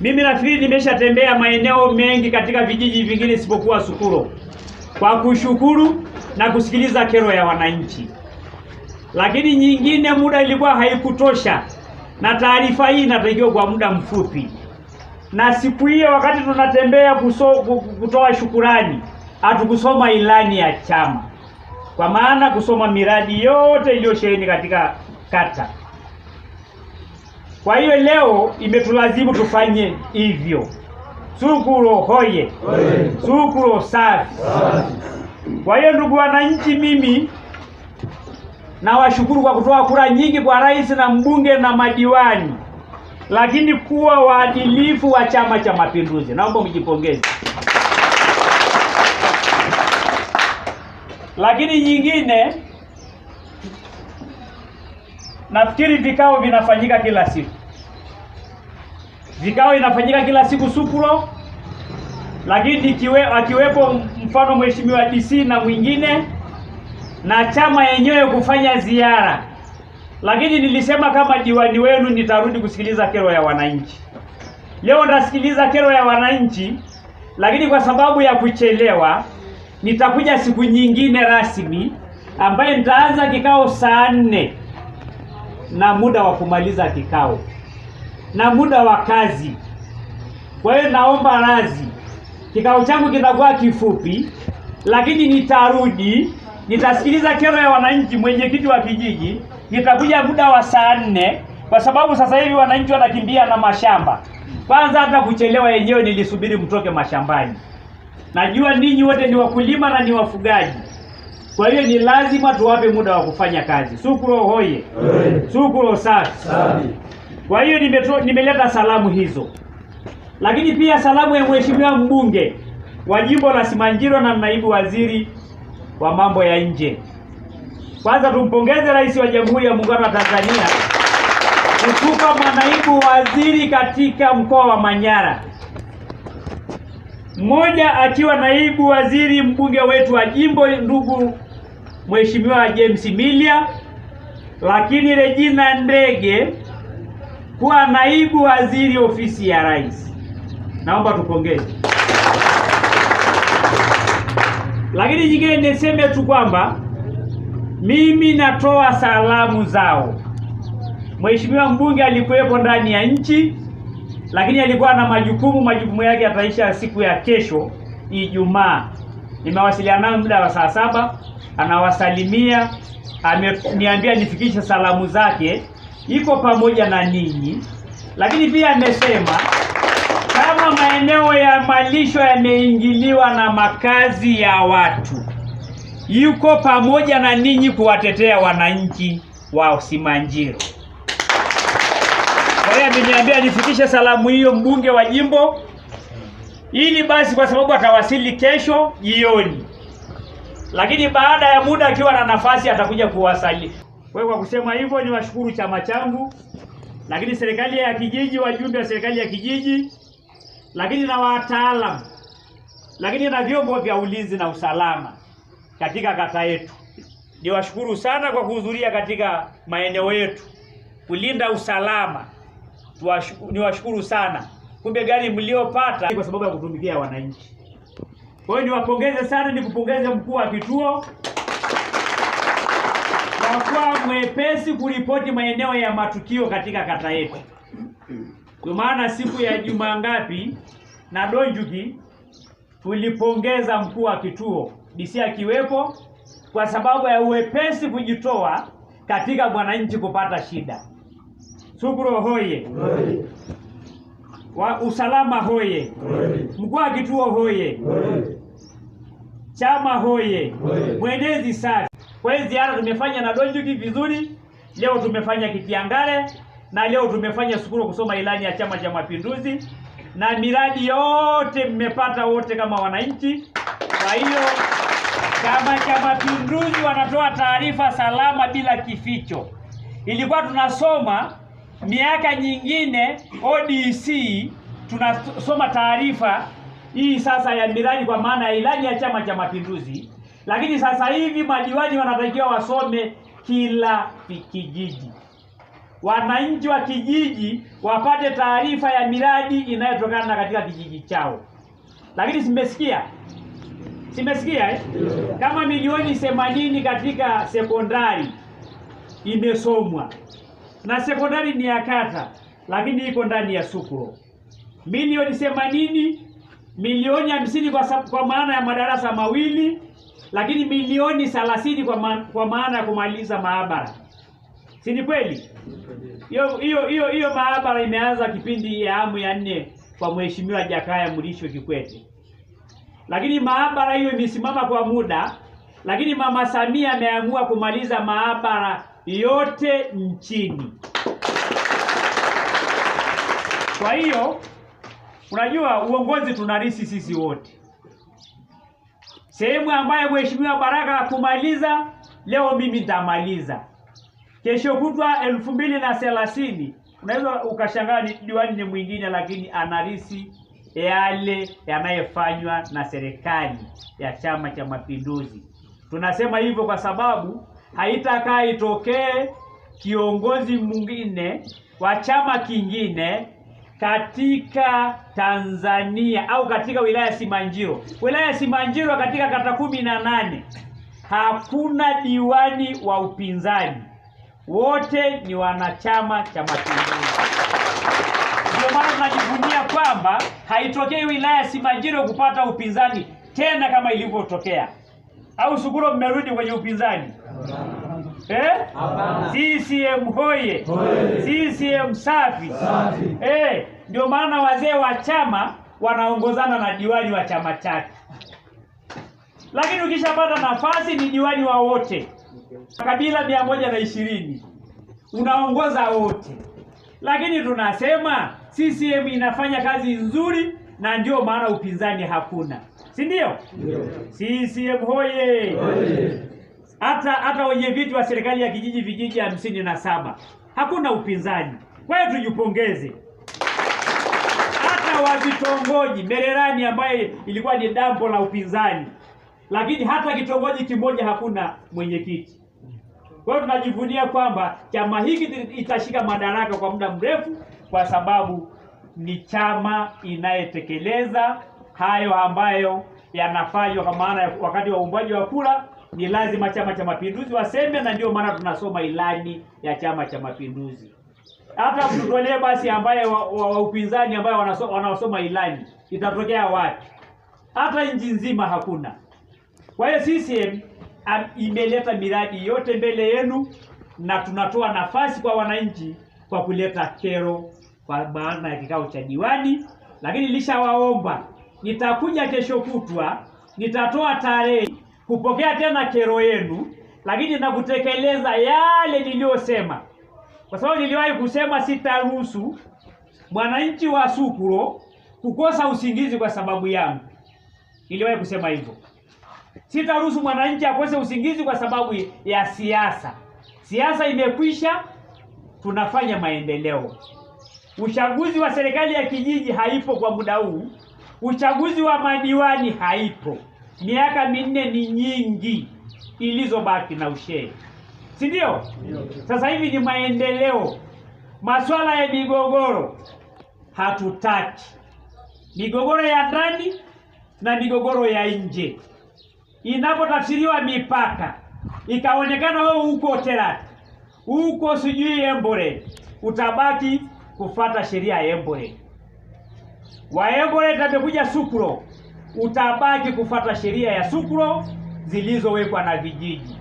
Mimi nafikiri nimeshatembea maeneo mengi katika vijiji vingine isipokuwa Sukulo kwa kushukuru na kusikiliza kero ya wananchi, lakini nyingine muda ilikuwa haikutosha, na taarifa hii inatakiwa kwa muda mfupi. Na siku hiyo wakati tunatembea kutoa shukurani, hatukusoma ilani ya chama, kwa maana kusoma miradi yote iliyosheheni katika kata. Kwa hiyo leo imetulazimu tufanye hivyo. Sukulo hoye! Sukulo safi! Kwa hiyo ndugu wananchi, mimi nawashukuru kwa kutoa kura nyingi kwa rais na mbunge na madiwani, lakini kuwa waadilifu wa Chama cha Mapinduzi. Naomba mjipongeze. Lakini nyingine, nafikiri vikao vinafanyika kila siku. Vikao inafanyika kila siku Sukulo, lakini akiwepo mfano Mheshimiwa DC na mwingine na chama yenyewe kufanya ziara. Lakini nilisema kama diwani wenu nitarudi kusikiliza kero ya wananchi. Leo nitasikiliza kero ya wananchi, lakini kwa sababu ya kuchelewa nitakuja siku nyingine rasmi ambaye nitaanza kikao saa 4 na muda wa kumaliza kikao na muda wa kazi. Kwa hiyo naomba radhi, kikao changu kitakuwa kifupi, lakini nitarudi, nitasikiliza kero ya wananchi. Mwenyekiti wa kijiji nitakuja muda wa saa 4, kwa sababu sasa hivi wananchi wanakimbia na mashamba. Kwanza hata kuchelewa yenyewe nilisubiri mtoke mashambani. Najua ninyi wote ni wakulima na ni wafugaji, kwa hiyo ni lazima tuwape muda wa kufanya kazi. Sukulo hoye! Sukulo safi! Kwa hiyo nimeleta salamu hizo, lakini pia salamu ya Mheshimiwa mbunge wa jimbo la Simanjiro na naibu waziri wa mambo ya nje. Kwanza tumpongeze Rais wa Jamhuri ya Muungano wa Tanzania kutupa manaibu waziri katika mkoa wa Manyara, mmoja akiwa naibu waziri mbunge wetu wa jimbo ndugu Mheshimiwa James Milia, lakini Regina Ndege kuwa naibu waziri ofisi ya Rais. Naomba tupongeze. Lakini nyingine niseme tu kwamba mimi natoa salamu zao. Mheshimiwa mbunge alikuwepo ndani ya nchi, lakini alikuwa na majukumu yake yataisha siku ya kesho Ijumaa. Nimewasiliana naye muda wa saa 7, anawasalimia, ameniambia nifikishe salamu zake, iko pamoja na ninyi. Lakini pia amesema kama maeneo ya malisho yameingiliwa na makazi ya watu, yuko pamoja na ninyi kuwatetea wananchi wa Simanjiro. Kwa hiyo ameniambia nifikishe salamu hiyo mbunge wa jimbo, ili basi, kwa sababu atawasili kesho jioni, lakini baada ya muda akiwa na nafasi atakuja kuwasali. Kwa hiyo kwa kusema hivyo, niwashukuru chama changu, lakini serikali ya kijiji, wajumbe wa serikali ya kijiji, lakini na wataalamu, lakini na vyombo vya ulinzi na usalama katika kata yetu. Niwashukuru sana kwa kuhudhuria katika maeneo yetu kulinda usalama. Niwashukuru sana. Kumbe gari mliopata kwa sababu ya kutumikia wananchi. Kwa hiyo niwapongeze sana, nikupongeze mkuu wa kituo kwa kuwa mwepesi kuripoti maeneo ya matukio katika kata yetu. Kwa maana siku ya Jumaa ngapi na Donjuki tulipongeza mkuu wa kituo DC akiwepo kwa sababu ya uwepesi kujitoa katika mwananchi kupata shida. Sukulo hoye! Wa usalama hoye! Mkuu wa kituo hoye! Chama hoye! Mwenezi safi. Kwa hiyo ziara tumefanya na Donjuki vizuri, leo tumefanya Kitiangale na leo tumefanya Sukulo kusoma ilani ya Chama cha Mapinduzi, na miradi yote mmepata wote kama wananchi. Kwa hiyo Chama cha Mapinduzi wanatoa taarifa salama bila kificho. Ilikuwa tunasoma miaka nyingine ODC, tunasoma taarifa hii sasa ya miradi kwa maana ya ilani ya Chama cha Mapinduzi, lakini sasa hivi madiwani wanatakiwa wasome kila kijiji. Wananchi wa kijiji wapate taarifa ya miradi inayotokana na katika kijiji chao. Lakini simesikia eh? Kama milioni 80 katika sekondari imesomwa, na sekondari ni ya kata, lakini iko ndani ya Sukulo. Milioni 80, milioni 50 kwa maana ya madarasa mawili, lakini milioni 30 kwa maana ya kumaliza maabara. Si ni kweli? Hiyo maabara imeanza kipindi ya awamu ya 4 kwa Mheshimiwa Jakaya Mrisho Kikwete. Lakini maabara hiyo imesimama kwa muda, lakini Mama Samia ameamua kumaliza maabara yote nchini. Kwa hiyo unajua uongozi tunarisi sisi wote. Sehemu ambayo Mheshimiwa Baraka kumaliza leo, mimi nitamaliza. Kesho kutwa 2030 unaweza ukashangaa ni diwani ni mwingine, lakini anarisi yale yanayofanywa na serikali ya Chama cha Mapinduzi. Tunasema hivyo kwa sababu haitakaa itokee kiongozi mwingine wa chama kingine katika Tanzania au katika wilaya Simanjiro. Wilaya Simanjiro katika kata 18 hakuna diwani wa upinzani, wote ni wanachama cha Mapinduzi. Ndio maana tunajivunia kwamba haitokei wilaya Simanjiro kupata upinzani tena kama ilivyotokea. Au Sukulo mmerudi kwenye upinzani? Eh? CCM hoye! CCM safi! Ndio maana wazee wa chama wanaongozana na diwani wa chama chake. Lakini ukishapata nafasi ni diwani wa wote. Kabila 120 unaongoza wote. Lakini tunasema CCM inafanya kazi nzuri na ndio maana upinzani hakuna. Si ndio? CCM hoye! Hata wenye viti wa serikali ya kijiji vijiji 57 hakuna upinzani. Kwa hiyo tujipongeze. Hata wa vitongoji Mererani ambaye ilikuwa ni dampo la upinzani, lakini hata kitongoji kimoja hakuna mwenyekiti. Kwa hiyo tunajivunia kwamba chama hiki itashika madaraka kwa muda mrefu, kwa sababu ni chama inayetekeleza hayo ambayo yanafanywa. Kwa maana wakati wa uumbaji wa kura ni lazima Chama cha Mapinduzi waseme, na ndio maana tunasoma ilani ya Chama cha Mapinduzi. Hata mtutolee basi ambaye wa upinzani ambaye wanaosoma ilani, itatokea wapi? Hata nchi nzima hakuna. Kwa hiyo CCM imeleta miradi yote mbele yenu, na tunatoa nafasi kwa wananchi kwa kuleta kero kwa maana ya kikao cha diwani. Lakini nilishawaomba, nitakuja kesho kutwa, nitatoa tarehe kupokea tena kero yenu, lakini na kutekeleza yale niliyosema, kwa sababu niliwahi kusema sitaruhusu mwananchi wa Sukulo kukosa usingizi kwa sababu yangu. Niliwahi kusema hivyo. Sitaruhusu mwananchi akose usingizi kwa sababu ya siasa. Siasa imekwisha, tunafanya maendeleo. Uchaguzi wa serikali ya kijiji haipo kwa muda huu. Uchaguzi wa madiwani haipo. Miaka 4 ni nyingi ilizobaki na ushehe, si ndio? Sasa hivi ni maendeleo. Masuala ya migogoro hatutaki. Migogoro ya ndani na migogoro ya nje. Inapotafsiriwa mipaka ikaonekana wewe uko Terati, uko sijui Embore, utabaki kufata sheria ya Embore. Wa Embore tabekuja Sukulo, utabaki kufata sheria ya Sukulo zilizowekwa na vijiji.